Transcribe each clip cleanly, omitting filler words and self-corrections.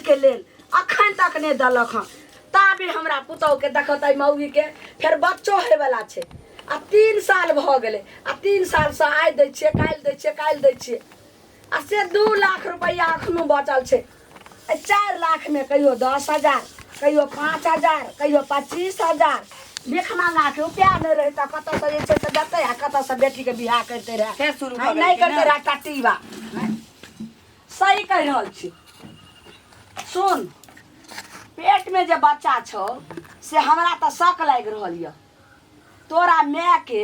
के लेल अखन तक नहि देलक हँ। ताबे हमरा पुतहुके देखतै मौगीके फेर बच्चो होइवला छै आ 3 साल भऽ गेलै आ 3 सालसँ आइ दै छियै काल्हि दै छियै काल्हि दै छियै आ से 2 लाख रुपैआ एखनो बचल छै। एहि 4 लाखमे कहियो 10,000, कहियो 5,000, कहियो 25,000। भिख मांगाके उपाय नहि रहै तऽ कतऽसँ जे छै से देतै आ कतऽसँ बेटीके बियाह करितै रहए। फेर शुरू भऽ नहि गेलखिन करितै ने। रहए टटीबा। सही कहि रहल छी। सुन, पेटमे जे बच्चा छौ से हमरा तऽ शक लागि रहल यऽ। तोरा मायके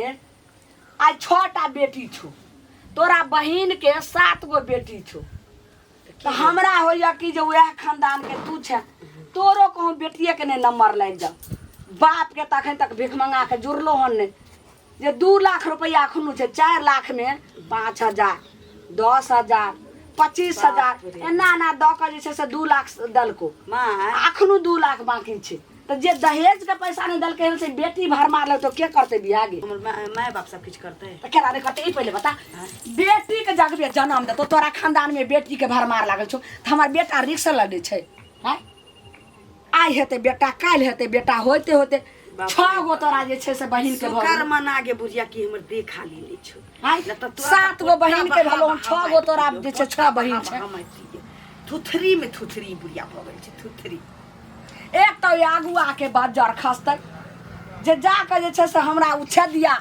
आइ 6टा बेटी छौ, तोरा बहिनके 7 गो बेटी छौ, तऽ हमरा होइए कि जे उएह खानदानके तू छै, तोरो कहूँ बेटिएके नहि नम्बर लागि जाउ। बापके तऽ अखन तक भिख मङ्गाके जुड़लो हन नहि जे 2 लाख रुपैआ एखनो छै। 4 लाखमे 5,000, 10,000, 25,000 एना एना दऽ कऽ जे छै से 2 लाख देलको। माँ, एखनो 2 लाख बाँकी छै। तऽ जे दहेजके पैसा नहि देलकै हन से बेटी भरमार लगतौ, के करतै बियाह गे? हमर माय बाप सब किछु करतै तऽ केना नहि करतै? ई पहिले बता। बेटीके जगबे जनम देतौ, तोरा खानदानमे बेटीके भरमार लागल छौ तऽ हमर बेटा रिक्स लड़ै छै। आँय, आइ हेतै बेटा काल्हि हेतै बेटा, होइते होइते 6 गो तोरा जे छै से बहिन के भऽ शुकर गेलौ। मना गे बुढ़िया कि हमर देह खाली नहि छौ। आँय, नहि तऽ तोरा 7 तऽ गो बहिन के पोता भेलौ, बहा 6 गो तोरा बहा जे छै 6 पोता बहिन बहा छै। बहा मारि दियौ। थुथरी में थुथरी बुढ़िया भऽ गेल छै थुथरी। एक तऽ ओहि अगुआ के बज्जर खसतै जे जाकऽ जे छै से हमरा उछेदिया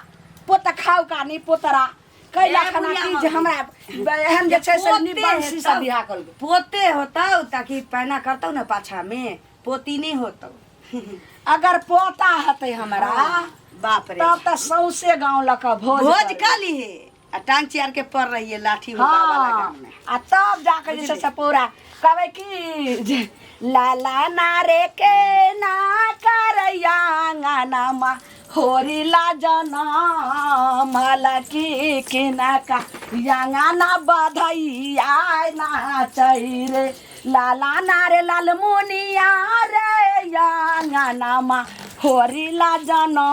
पोत खाउ का नहीं पोतरा कैला ए खाना बुढ़िया की जे मम्मी। हमरा एहन जे छै से पोते निबंसी से हेतौ। बियाह कऽ पोते होतौ ताकि पैना करतौ ने पाछा में, पोती नहीं होतौ। अगर पोता हेतै हमरा बाप रे, तब तऽ सौंसे गाँव लऽ कऽ भोज भोज करबै। खा लीहे आ टांग चियार के पर रहिए लाठी हुनका वाला हाँ, गाँव में। आ तब जाके जे छै से पूरा कहबै कि जे लाला नारे के ना करैया अंगनामा होरी ला जना माला की किनका अंगना बधैया नाचै रे लाला नारे लाल मुनिया रे अंगनामा होरी ला जना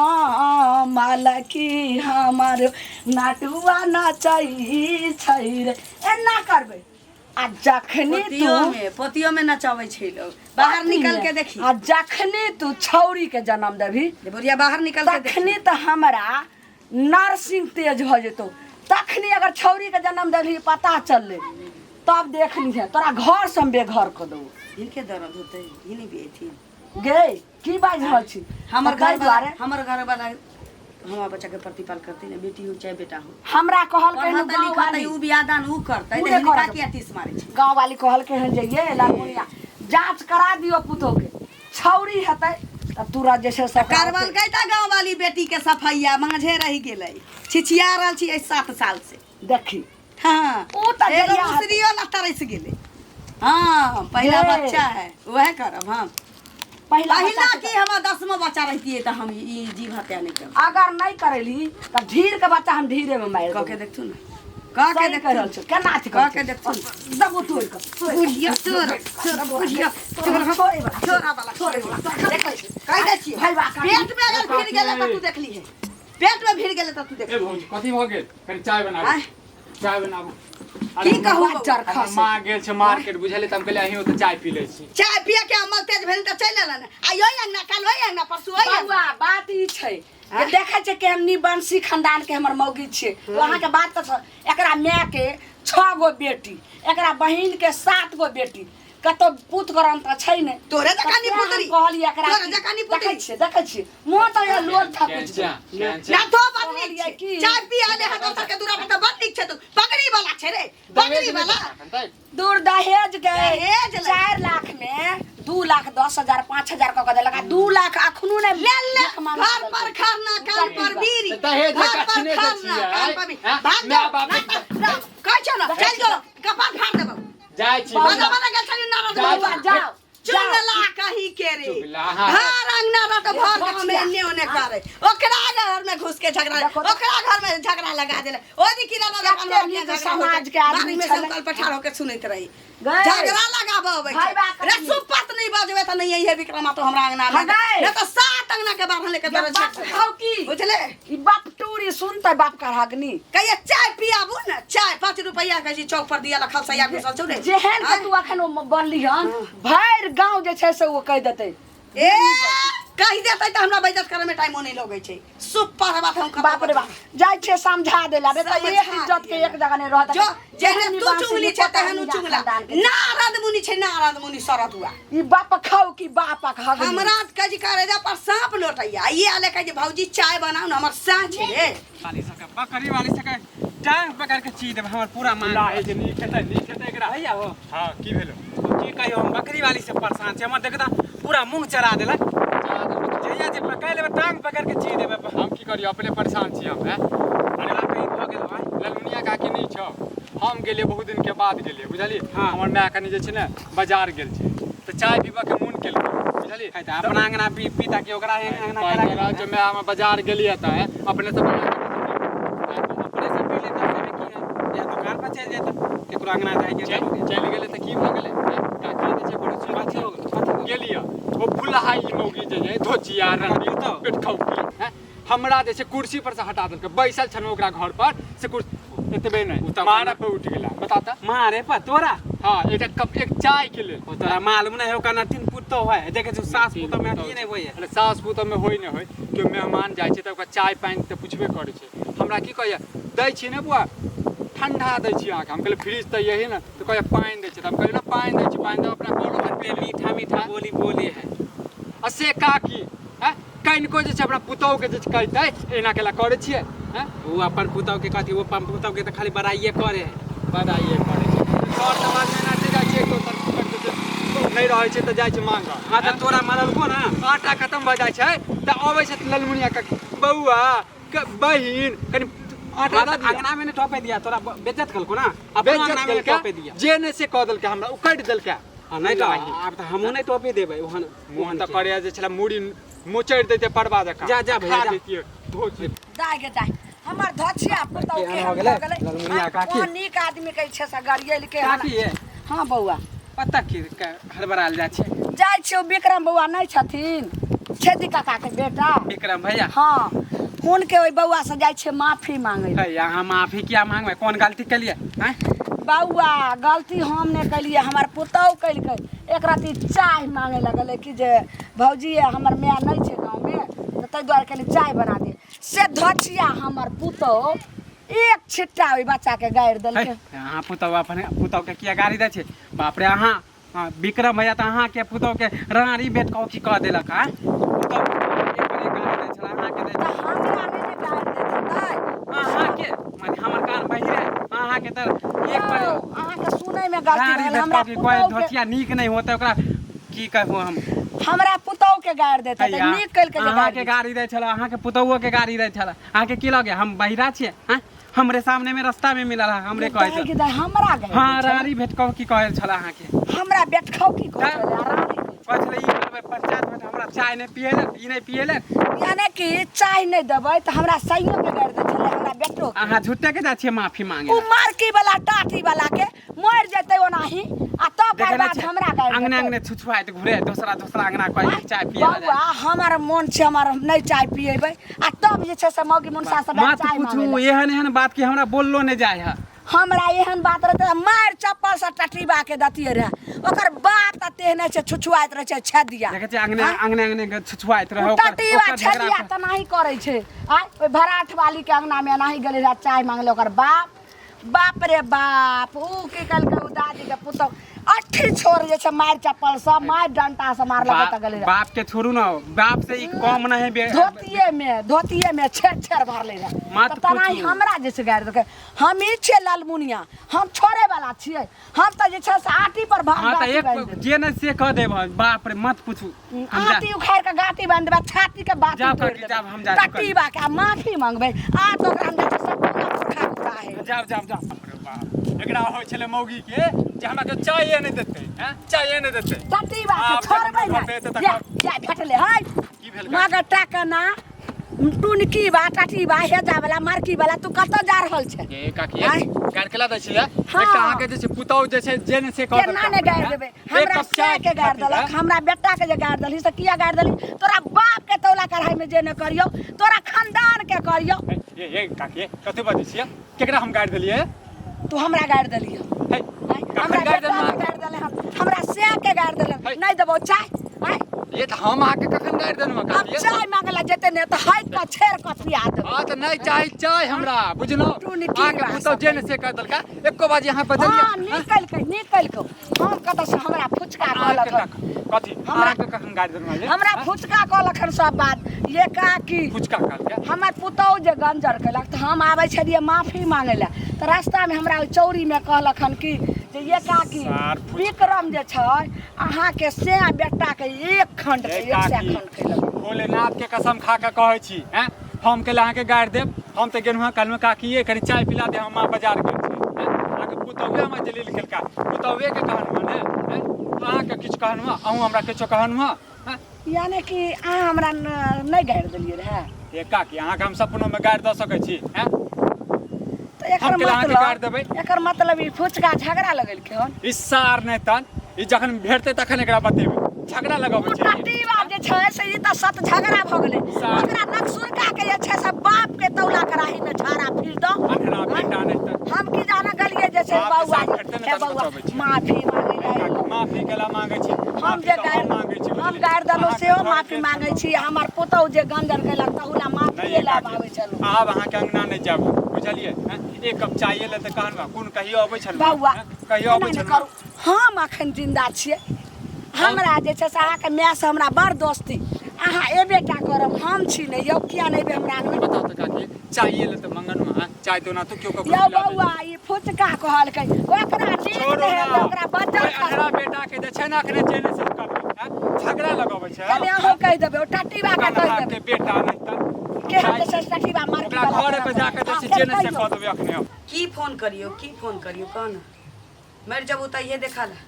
माला की हमर नटुआ नचै छै रे। एना करबै आ जखनी तू पोतियो में नचाबै छै लोग। बाहर निकल के देखी। आ जखनी तू छौरी के जन्म देबही जे बुढ़िया बाहर निकल के देखी, तखनी तऽ हमरा नर्सिंग तेज भऽ जेतौ। तखनी अगर छौरी के जन्म देबही पता चललै तब देख लीहे तोरा घर से हम बेघर कऽ देबौ। हिनके दर्द होतै, हिनी भी अयथिन गे की बाजि रहल छी? हमर तऽ ताहि घर वाला दुआरे हमर घर वाला हमार बच्चा के प्रतिपाल करते ना, बेटी हो चाहे बेटा हो। हमरा कहलकै हन पढ़तै गाँव लिखतै वाली, उ बियाह दान उ करतै, उ तऽ नहि हिनका करत। किया टीस मारै छै? गाँव वाली कहलकै हन जे ये लालमुनिया जांच करा दियौ पुतोह के, छौरी हेतै तऽ तुरंत जे छै से ओकरा करवलकै तऽ गाँव वाली बेटी के सफैया मांझे रहि गेलै। छिछिया रहल छी एहि 7 साल से। देखी। हाँ। उ तऽ एगो जहिया हेतै। मुसरियो ला तरसि गेलै। हाँ, पहिला ये। बच्चा है वएह करब हम। पहिला पहिला बच्चा की हमर 10वां बच्चा रहितियै तऽ हम ई जीव हत्या नहि करब। अगर नहि करेली तऽ ढीर के बच्चा हम ढीरे में मारि कऽ के देबै। देखथुन ने, कऽ के सही कहि रहल देखथुन। छौ। केना अथी कऽ के देखथुन। दबो तोड़ि कऽ। बुढ़िया तोरा तोरा बुढ़िया तोरा छोड़े वाला, छोड़ा वाला, छोड़े वाला। देखै छी। कहि दै छियै। भाई बा, काकी। पेट में अगर भिड़ गेलै तऽ तू देखली है, पेट में भिड़ गेलै तऽ तू ए देखली। भौजी, कथी भऽ गेल? कनि चाय बनाबू। आँय? चाय बनाबू। की कहू बौआ? बच्चर हमर खसै। माँ गेल छै मार्केट बुझलियै, तऽ हम कहलियै अहीं ओतऽ चाय पी लै छी। चाय पिए के अमल तेज भेल तऽ चलि एलन। आइ ओहि अंगना, काल्हि ओहि अंगना, परसू ओहि अंगना। बौआ, बात ई छै जे देखै छै कि हम निबंशी खानदान के हमर मौगी छियै। तो अहाँके बात तऽ एकरा माय के 6 गो बेटी, एकरा बहिन के 7 गो बेटी, कतौ पूत करन तऽ छै नहि। तोरे जकाँ तऽ तें हम निपुतरी। कहलियै एकरा तोरे कि जकाँ निपुतरी। देखै छियै, देखै छियै मुँह तऽ ये लोल थकुच केंचा, केंचा। ना तो बड़ नीक कहलियै छै। की? चाय पिया ले हटो सर के दूरा पर तऽ बड़ नीक छै। तू पगड़ी वाला छै रे, पगड़ी वाला। दूर दहेज के दहेज लै। 4 लाख में 2 लाख 10,000 5,000 कऽ के देलक आ 2 लाख अखनो नहि ले ले, भीख मांगऽ घर पर देलकै। खाना कान पर बीड़ी, तऽ दहेज घर लऽ पर कछने दै खाना छियै, कान पर बीड़ी। आँय? भाग माय जाओ, बाप ना तऽ, ना, कहै छौ ना, चलि जो, कपार फाड़ देबौ। जाइ छी। बजा बजा गेल छली नारद जाउ, बाबा। जाउ, चुगला कहीं के रे। चुगला, हाँ। घर अंगना रट भर गाँव में बचिया। एने ओने करे, ओकरा घर में घुस के झगड़ा, देखो तो। ओकरा घर में झगड़ा लगा देले। ओ जी किराना दुकान कते में नीक झगड़ा समाज होइत। के आदमी बाड़ी में छलै। संकल्प ठाढ़ होके सुनैत रही। गए। झगड़ा लगाबऽ अबै भाई छै। बा रे कथी? सुपत नहीं बजबे तऽ नहीं अइहे विक्रमा तो हमरा अंगना में। हाँ, गए। नहीं तऽ 7 अंगना के बाहर लेके ये तोरा बाप छेड़ खाओ की बुझले ई बाप टूरी सुनते बाप का हगनी कहिए चाय पियाबू ने चाय 5 रुपया कहै छी चौक पर दिया लखल सैया घुसल छौ रे जेहन के आँय? तू अखन ओ बनली हन भरि गांव जे छै से ओ कहि देतै ए कहि देतै तऽ हमरा बेइज्जत करे में टाइमो नहि लगै छै सुपर बात हम कतौ बाप रे बाप जाइ छियै समझा देला रे तऽ समझा एक इज्जत के दियै। एक जगह नहि रहत जो जेहन तू बांस चुगली छै निपटा तेहन उ निजा चुगला खानदान के। नारद मुनि छै नारद मुनि शरद हुआ ई बाप खाउ कि बापक हगनी हमरा कहै छी करेजा पर सांप लोटैया ये आले कहै छी भौजी चाय बनाउ ने हमर साँ छै रे वाली सके बकरी वाली सके टांग पकड़ के चीज देब हमर पूरा मान ला हे जे नीक हेतै नीक हेतै एकरा भैया हो हाँ की भेलो की कहियो हम बकरी वाली से परेशान छी हमर देखता पूरा मुंह चरा देलक जहिया जे पकड़ लेबै टांग पकड़ के चीज देबै हम की करियो अपने परेशान छी हम हैं अरे कहीं भऽ गेल भाई ललमुनिया काकी नहि छौ हम गेलियै बहुत दिन के बाद गेलियै बुझलियै हाँ। हमर माय कनि जे छै ने बाजार गेल छै तऽ चाय पीबऽ के मोन केलकै बुझलियै है तऽ अपना अंगना पी पीता के ओकरा अंगना पाइ करा के रहल छै माय हमर बाजार गेलियै तऽ अपने से बना के अपने से पी लेता एहिमे की है या दुकान पर चलि जेता केकरो अंगना जाय के चलि चलि गेलै तऽ की भऽ गेलै काकी जे छै पड़ोसी कथी हो गेलै कथी हो गेलै? गेलियै ओ फुलहा ई मौगी जे छै धोचिया रंडी पुतहु। पेटखौकी हैं हमरा जे छै कुर्सी पर से हटा देलकै बैसल छलहुँ ओकरा घर पर से कुर्सी एतबे ओ नहि तऽ मारऽ पे उठि गेला बता तऽ मारे पर तोरा हाँ एकटा कप एक चाय के लेल ओ तोरा मालूम नहीं हो का तीन पुतोह है देखे छी सास पुतोह में अथी नहीं होय है अरे सास पुतोह में होय नहि होय केओ मेहमान जाइ छै तऽ ओकरा चाय पानि तऽ पुछबे करै छै हमरा की कहैया दै छी ने बुआ ठंडा दै छी अहाँके हम कहलियै फ्रिज तऽ यही ने तऽ कहैया पानि दै छै तऽ हम कहलियै ने पानि दै छी पानि तऽ अपना कलो पर पी कते ले मीठा मीठा बोली बोले है आ से काकी हैं कनिको जे छै अपना पुतोहके जे छै कहितै एना केला करै छियै हैं वो अपन पुतोह के कथी वो अपन पुतोह के तो खाली बड़ाइए करे है बधाइए करै छै सर समाज में एना जाइ छै दोसर छै नहि रहै छै तऽ जाइ छै मांगऽ हाँ तो तोरा मरलको ना आटा खतम भऽ जाइ छै तऽ अबै छै ललमुनिया के बौआ के बहिन कनि आटा हाँ दऽ तो दिअ। अंगना में नहीं टोपे दिया तोरा बेज्जत कलको ना अपना बेइज्जत अंगना में नहीं केलकै टोपे दिया जे नहि से कऽ देलकै हमरा उकटि देलकै हाँ नहीं तो आब तो हमहूँ नहीं टोपे देबै ओहन मोहन तऽ करैया जे छलै मुड़ी मोचड़ि दैते परबा जकाँ जा, जा भैया, खा जा। दैतियै धोती दाय गे दाय हमर धछिया पुतहु केहन केहन हो गेलै? भऽ गेलै ललमुनिया आ, काकी। कोन नीक आदमी कहै छै से गरियलकै हन। काकी ये हाँ बौआ पता की हड़बड़ायल जाइ छै जाइ छियौ विक्रम बौआ नहि छथिन छेदी काकाके बेटा विक्रम भैया हाँ हुनके ओहि बौआ से जाइ छियै माफी मांगै लए। है अहाँ माफी किया मांगबै कोन गलती केलियै आँय बौआ गलती हम नहि केलियै हमर पुतहु केलकै एक रत्ती चाय मांगे लगलै कि जे भौजी हमर माय नहि छै गाँवमे तऽ ताहि दुआरे कहली चाय बना दे से धचिया हमर पुतहु एक छिट्टा ओहि बच्चाके गारि है, देलकै अहाँ पुतहु अपन पुतहुके किया गारि दै छै बाप रे अहाँ हाँ, विक्रम भैया तऽ अहाँके पुतहुके रानी बेट कौची कऽ देलक आँय पुतहु एक पर एक गारि दै छलै अहाँके दै तऽ हमरा नहि ने गारि दैत हेतै अहाँके माने हमर कान बहिरे अहाँके तऽ एक पर यौ, अहाँके सुनैमे गलती रानी भेल बेट हमरा कौची कोइ पुतहुके धोतिया नीक नहि होतै ओकरा की कहू हम हमरा पुतहुके गारि दैत हेतै हैया, नीक केलकै जे गारि अहाँके गाड़ी दै छलै अहाँके पुतहुओके गाड़ी दै छलै अहाँके की लगे हम बहिरा छियै आँय हमरे सामने में रास्ता में मिलल है हमरे कहै दाय छल गे दाय, हमरा गारि हाँ दै छलै। रानी भेट कह की कहै छलै अहाँके हमरा बेटखाउ की कहै तऽ? छलै रानी कहै छलै ई करबै पंचायत में तऽ हमरा चाय नहि पिएलक ई नहि पिएलक यानी कि चाय नहि देबै तऽ हमरा सैयो के गारि दै छलै हमरा बेटो के। अहाँ झूठे के जाइ छियै माफी मांगे उ मार्की वाला टाटी वाला के मरि जेतै ओनाही आ तकर देखै बाद हमरा गारि अंगने देतै। अंगने छुछुआइत घुरे दोसरा दोसरा अंगना कहै चाय पिए ला बौआ हमर मोन छै हमर हम नहि चाय पिएबै आ तब जे छै से मौगी मुनसा सब मत चाय पूछू मांगे एहन एहन बात कि हमरा बोललो नहि जाइ है हमरा एहन बात रहतै तऽ मारि चप्पल से टटीबा के दतियै रहए ओकर बाप तऽ तेहने छै छुछुआइत रहै छै छेदिया देखै छियै अंगने अंगने अंगने के छुछुआइत रहै ओकर टटीबा ओकर झगड़ा छेदिया तऽ नाही करै छै आय ओहि भराठ वाली के अंगना मे एनाही गेलै रहए चाय मांगले ओकर बाप बाप रे बाप ऊ की कहलकै ऊ दादी के पुतहु अट्ठी छोड़ जे छै मारि चप्पल से मारि डंटा से मारलकै बाप तऽ गेलै रहए बाप के छोड़ू ना बाप से ई कम नहीं बे धोतिये में धोतिये में छेड़ छेड़ भरले रहे मत तऽ तेनाही पूछू। हमरा जे छै गारि देलकै हम ई छियै लालमुनिया हम छोड़े वाला छियै हम तऽ जे छै से आटी पर भाग हाँ तऽ गाँठी एक बान्हि देबै। जे नहीं से कह देब बाप रे मत पूछू हम जा- आटी उखाड़ि के गाँठी बान्हि देबै छाती के बाती जाउ तोड़ि काकी, देबै जाउ, हम जाइ छी टटीबा के आ माफी मांगबै आ तऽ ओकरा हम जाइ छी सब पूरा पुरखा पूरा है जाओ जाओ जाओ बाप एकरा होइ छलै मौगी के जे हमरा के चाये नहि देतै हैं चाये नहि देतै टटीबा के आब छोड़बै जखन नहि भेटतै तखन- जा जा भेटलै है की भेल मगर टाका ना टुनकी बा टाटी बा हेजा वाला मार्की वाला तू कतऽ जा रहल छै ए काकी आँय? गारि केला दै छियै हाँ। एकटा अहाँके जे छै पुतहु जे छै जे ने से कह केना नहि गारि देबै हमरा से के गारि देलक हमरा बेटा के जे गारि देलही से किया गारि देलही तोरा बाप के तौला कढ़ाई में जे ने करियौ तोरा खानदान के करियौ ए ए काकी कथी बजै छियै केकरा हम गारि देलियै तू हमरा गारि देलही हे हमरा कखन गारि बेटा देलहुँ के गारि देले हन हमरा से के गारि देले है। नहीं देबो चाय आँय? ये तऽ हम अहाँके कखन गारि देलहुँ अब काकी चाय मांगला जेते ने तऽ हाथ के छेड़ के पिया देबो हाँ तऽ नहि चाही चाय हमरा बुझलहुँ टू निकी अहाँके बा पुतहु जे ने से कह देलका एको बाजी अहाँ बजलियै हाँ निकल के निकल के हम कतऽ से हमरा फुचका अहाँके कहलक कथी हमरा- अहाँके कखन गारि देलहुँ ये हमरा फुचका कहलक हन सब बात ये काकी फुचका कहलकै हमर पुतहु जे गंजर केलक तऽ हम आबै छलियै माफी मांगै लए तऽ रास्तामे हमरा ओहि चौरीमे कहलक हन कि जे ये काकी सार फुचका। विक्रम जे छै अहाँके से बेटाके एक खंड ए एक सए काकी, खंड केलक भोलेनाथ के कसम खा के कहै छी हैं हम केला अहाँके गारि देब हम तऽ गेलहुँ हँ कहलहुँ काकी कनि चाय पिला दे हम माँ बाजार गेल छी हैं? अहाँके पुतहुए हमरा जलील केलका पुतहुए के कहलहुँ ने हैं? अहाँके किछु कहलहुँ हँ अहूँ हमरा किछु कहलहुँ हँ हैं? यानी कि अहाँ हमरा नहि गारि देलियै रहए ए काकी अहाँके हम सपनोमे गारि दऽ सकै छी हैं तऽ एकर हम केला अहाँके गारि मतलब देबै एकर मतलब ई फुचका झगड़ा लगेलकै हन ई सार नहि तन ई जखन भेटतै तखन एकरा बतेबै झगड़ा लगबै छै टटीवा जे छै से ई तऽ सत झगड़ा भऽ गेलै ओकरा नकसुरका के जे छै से बाप के तौला कराही में झाड़ा फिर दो अन्हरा बेटा नहि तऽ हम की जाने गेलियै जे छै बाप के बौआ साथ भेटतै ने हे तब बौआ बतबै छी। माफी मांगे जाय माफी केला मांगे छी हम माफी जे तऽ गारि हम मांगे छी हम बुझलियै? गारि देलहुँ अहाँके सेहो घर माफी के मांगे छी हमर पुतहु जे गंजर केलक तहू ला माफी नहि ला काकी, आबै छलहुँ आब अहाँके अंगना नहि जायब बुझलियै हैं? एक कप चाय ले तऽ कहलहुँ कोन कहियो अबै छलहुँ बौआ हैं? कहियो एना अबै नहि छलहुँ करू हम अखन जिन्दा छियै हमरा जे छै से अहाँके मायसँ हमरा बड़ दोस्ती अहाँ एबे टा करब हम छी नहि यौ किया नहि एबै हमरा अंगना बताउ तऽ काकी चाय ले तऽ मंगन में चाय तो ना तो क्यों ककरो यौ पिला दै बौआ ई फुचका कहलकै ओकरा नीक छोड़ो नहि ना हेतै ओकरा बज्जर ओहि अन्हरा बेटा के जे छै ने अखने चले से करबै हैं? झगड़ा लगबै छै कनि अहूँ कहि देबै ओ टटीबा के कहि अन्हरा देबै के बेटा नहि तऽ के हेतै से टटीबा मार ओकरा घर पे जाके जे छै जे ने से कऽ देबै अखने हम। की फोन करियो की फोन करियो कह ने मरि जबू तऽ इहे देखा ला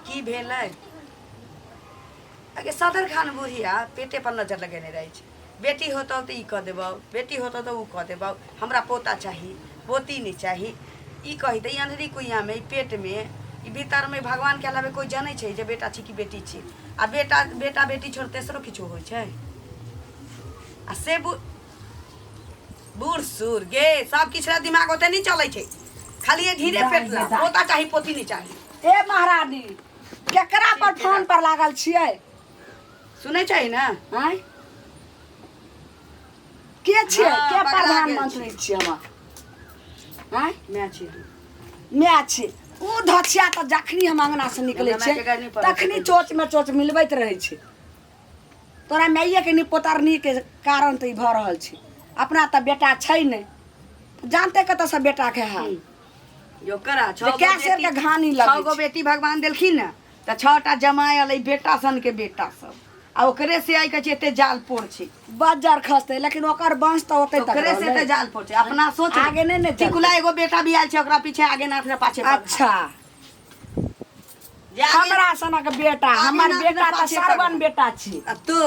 की भेलै अगे सदर खान बुढ़िया पेटे पर नजर लगेने रहै छै बेटी होतौ तऽ ई कऽ देबौ बेटी होतौ तऽ ओ कऽ देबौ हमरा पोता चाही पोती नहि चाही ई कही तऽ ई अन्हरी कुइयाँमे ई पेटमे ई भीतरमे भगवानके अलावे कोइ जनै छै जे बेटा छी कि बेटी छी आ बेटा बेटा बेटी छोड़ तेसरो किछो होइ छै आ से बूढ़ सूढ़ गे सब किछु दिमाग ओते नहि चलै छै खाली ये ढीरे पेट ला पोता चाही पोती नहि चाही ए महारानी केकरा पर फोन पर लागल छियै सुनै छै ने आँय के छियै हाँ, के पकड़ा गेल प्रधानमंत्री छियै हमर आँय माय छी माय छी ओ धछिया तऽ जखनी हम अंगना से निकलै हमरा मायके गारि छियै नहि पड़ै छै। तखनी चोच में चोच मिलबैत रहै छै तोरा माइएके निपोतरनीके कारण तऽ ई भऽ रहल छै अपना तऽ बेटा छै नहि जानते कतऽसँ बेटाके हाल जो करा छओ जे गो कै सेर बेटी- के घानी लगै छओ गो छै। बेटी भगवान देलखिन ने तऽ छओ टा जमाय अलै बेटा सन के बेटा सब आ ओकरे से आइ कहै छै एते जाल पोर छै बज्जर खसतै लेकिन ओकर वंश तऽ ओतै तक ओकरे से रहलै। एते जाल पोर छै अपना सोच आगे नहि ने टिकुला एगो बेटा भी आयल छै ओकरा पीछे आगे नाथ ने पाछे पग। अच्छा जे आगे- हमरा सनक बेटा आगे हमर नाथ ने बेटा तऽ पाछे पग। सरवन बेटा छी आ तो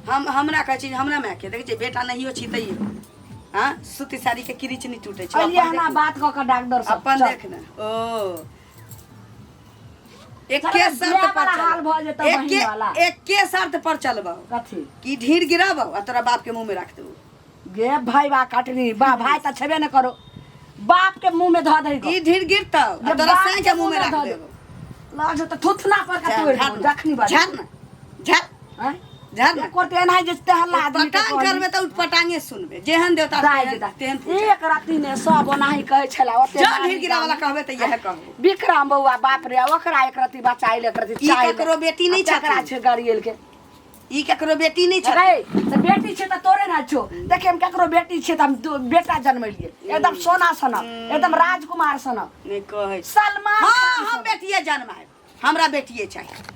हम हमरा कहै छी हमरा माय के देखै छी बेटा नहियो छी तैयो हाँ सूती साड़ी के किरीच नहि टूटे छै अलिए अपन हमरा देख ने। बात कऽ कऽ डॉक्टर सब अपन चल। देख ने ओ एके चल, शर्त बियाह पर वाला हाल भऽ चलबौ जेतौ बहिन एके वाला। एके शर्त पर चलबौ कथी कि ढीर गिराबौ आ तोरा बाप के मुंह में रख देबौ गे भाई बा कटनी बा भाई तऽ छेबे ने करो बाप के मुंह में धऽ दही ई ढीर गिरतौ आ जे तोरा बाप साँइ के मुंह में रख धऽ देबौ लाज तऽ थुथना पर के तोड़ि देबौ जखनी बाजू झाड़ ना झाड़ आँय? झाड़ ना एको रत्ती एनाहि जे तेहल्ला आदमी के पटांग कहली। करबे तऽ उटपटांगे सुनबे जेहन देवता दाइ तेहन देता तेहन पूजा एक रत्ती ने सब ओनाही कहै छला ओते जौन नानी ढीर गिरा वाला गाम। कहबे तऽ इएह कहबो विक्रम बौआ बाप रे ओकरा एक रत्ती बचा एक रत्ती ई चाय ककरो बेटी नहि केकरा छथिन। छै गरियल के ई केकरो बेटी नहि छथिन रे तऽ बेटी छै तऽ तोरे ना छौ देखिए हम केकरो बेटी छै तऽ हम बेटा जन्मेलियै एकदम सोना सनक एकदम राजकुमार सनक नहि कहै छी। सलमान हाँ खान हम सनक। बेटिए जन्माएब हमरा बेटिए चाही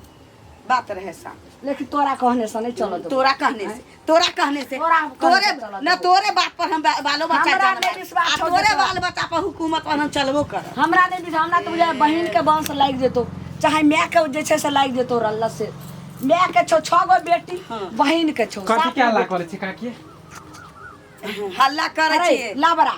बात रहे सा लेकिन तोरा कहने से नहीं चलत तोरा कहने से तोरा कहने से तोरा कहने तोरे से चलत न तोरे बात पर हम बालो बच्चा हमरा जन्माएब। नहि विश्वास आ छौ जे तोरे तोरा- बाल बच्चा पर हुकूमत पर हम चलबो करब हमरा नहि विश्वास हमरा तऽ बुझाइ बहिन के वंश लागि जेतौ चाहे माय के जे छै से लागि जेतौ रल्ला से माय के छौ छह गो बेटी बहिन के छौ कथी सात के गो हल्ला बेटी। करै छी काकी हल्ला करै अरे छियै लाबरा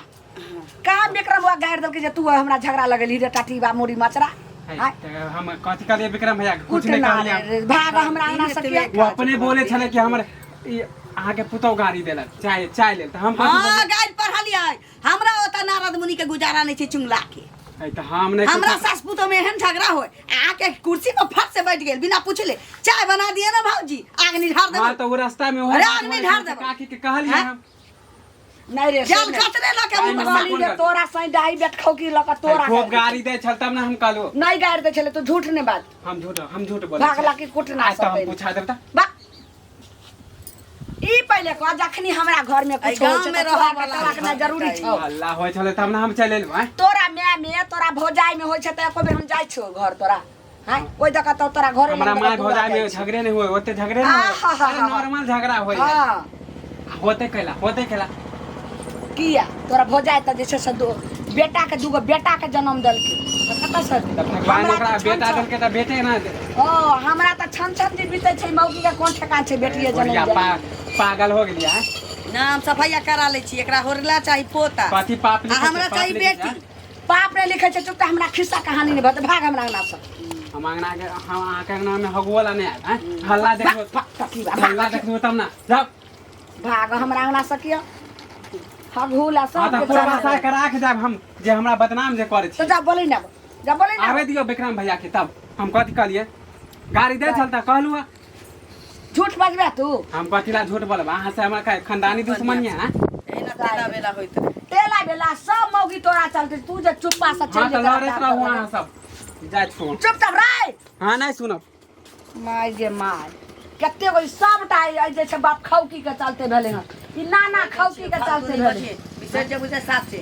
काम विक्रम बुआ गारि देलकै जे तू हमरा झगड़ा लगेली रे टाटी बा मोरी मचरा है, आँय, तऽ हम कथी कहलियै विक्रम भैया के? कुछ कुट नहि ना कहलियै हम। रे, भाग हमरा अंगना से किया ओ अपने बोले छलै कि हमर ई अहाँके पुतहु गाड़ी देलक चाय चाय लेल तऽ हम कथी हाँ बोलियै? गारि पढ़लियै हमरा ओतऽ नारद मुनि के गुजारा नहि छै चुंगला के है, तऽ हम नहि हमरा कुछ- सास पुतोह में एहन झगड़ा होय आके कुर्सी पर फट से बैठ गेल बिना पूछले चाय बना दिए ना भाऊजी आग निझार हाँ देबो तऽ ओ रास्ता में अरे आग नहीं ढार देबै। काकी के कहलियै हैं? हम नहीं रे जाल से नहीं। कतरे लऽ के मुँह पर कहली जे तोरा सही डाही बेट खौकी लऽ कऽ तोरा खूब गाड़ी दै छल तब ने हम कहलू नहीं गारि दै छलै तू झूठ नहीं बाज हम झूठ हम झूठ बोलै भागला कि कुटना आज तऽ हम सब पूछा देब तऽ बा ई पहिले कह जखनी हमरा घर में एहि कुछ होइ गाँव छै में तऽ तोरा रहऽ वाला के रखना जरूरी छौ हल्ला होइ छलै तब ने हम चलि एलहुँ आँय तोरा माय में तोरा भौजाई में होइ छै तऽ एको बेर हम जाइ छियौ घर तोरा हाँ ओहि दऽ कऽ तऽ तोरा घरे हमरा लग माय दऽ भौजाई जाइ में छी। झगड़े नहीं हुए ओते झगड़े नहीं आहा, हुए हा, अरे हा। नॉर्मल झगड़ा होय हाँ होते कैला होते कैला किया तोरा भौजाई तऽ जे छै से दो बेटा के दूगो बेटा के जन्म देलकै तऽ कतऽ से तऽ भगवान हमरा ओकरा तऽ छन बेटा छन- देलकै तऽ बेटे ना दे ओ हमरा तऽ छन छन दिन बीतै छै मौगी के कोन ठेकान छै बेटिए जन्म बुढ़िया देलकै। पागल हो गेलियै आँय? ना हम सफैया करा लै छी एकरा होरला चाही पोता कथी पाप आ लिखै छै, हमरा पाप चाही लिखै छै, बेटी पाप नहि लिखै छै चुप हमरा खिस्सा कहानी नहि बता भाग हमरा अंगना से हम अंगना के हम अहाँके अंगना में हगुओ ला नहीं आयब आँय? हल्ला देखबो भाग, भाग, भाग, हल्ला देखबो तब ना जाओ भाग हमरा अंगना से किया हगू ला हाँ सब तऽ के पूरा चढ़ा भाषा के राख जायब हम जे हमरा बदनाम जे करै तो छी जा बोली ना जा बोली ना आबे दियौ विक्रम भैया के तब हम कथी कहलियै गाड़ी दै छल तऽ कहलू हँ। झूठ बजबे तू हम कथी ला झूठ बोलब अहाँ से हमरा खानदानी दुश्मनी है आँय? एहिना तेला बेला होइत रहै। तेला बेला सब मौगी तोरा चलते तू जे चुप्पा से चल हाँ तऽ लड़ैत रहू अहाँ सब जाइ सुन चुपचाप राय हाँ नहीं सुनब माय गे माय कते गो ई सबटा ई जे छै बाप खौकी के चलते भेलै हन ई नाना खौकी के चलते भेलै बिसरि जेबू जे सासे।